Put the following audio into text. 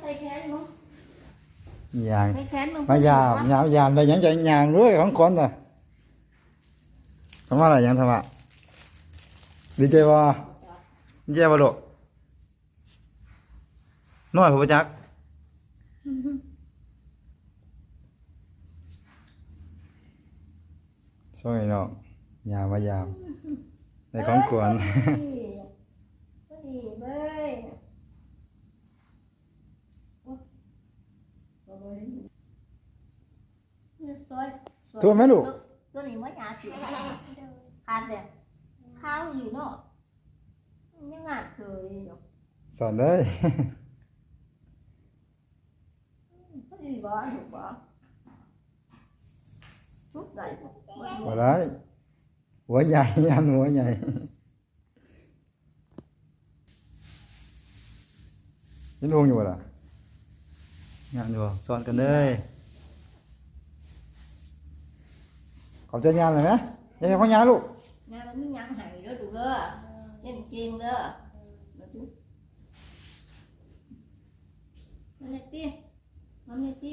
ໃສ່ແຂນເບິ່ງ ຍ່າງ ໃສ່ແຂນເບິ່ງ ມາຢາມ ຍາມ ຢາມໄດ້ຫຍັງ ຈະຍ່າງເລີຍ ຂອງຂວັນນະ. ທຳມະ ໄດ້ຫຍັງ ທຳມະ? ດີໃຈບໍ່? ດີໃຈບໍ່ລູກ? ນ້ອຍບໍ່ຈັກ ຊ່ວຍເນາະ ຍາມມາຢາມ ໄດ້ຂອງຂວັນ ພໍດີເວີຍ ໂອ້ຍ ໂອ້ຍ ຊ່ວຍ ໂທດແມ່ລູກ ໂຕນີ້ບໍ່ຍາກ ຂາດແລ້ວ ຄາວຢູ່ເນາະ ຍັງງານເຄີຍຢູ່ ສອນເລີຍ ອືມ ພໍດີບໍ່ ຖືກບໍ່? ສຸດໃດບໍ່? ບໍ່ໄດ້ ຫົວໃຫຍ່ ອັນຫົວໃຫຍ່ ເຫັນຫົວຢູ່ບໍ່ລະ? ງາມຢູ່ບໍ່? ສອນກັນເລີຍ ຂອບໃຈຍານແລ້ວນະ ເຮັດໃຫ້ຂອງຍາລູກ ຍາບໍ່ມີຫຍັງໃຫ້ເດີລູກເດີ ຮຽນເກັ່ງເດີ ມາຕິ ມານີ້ຕິ ມານີ້ຕິ.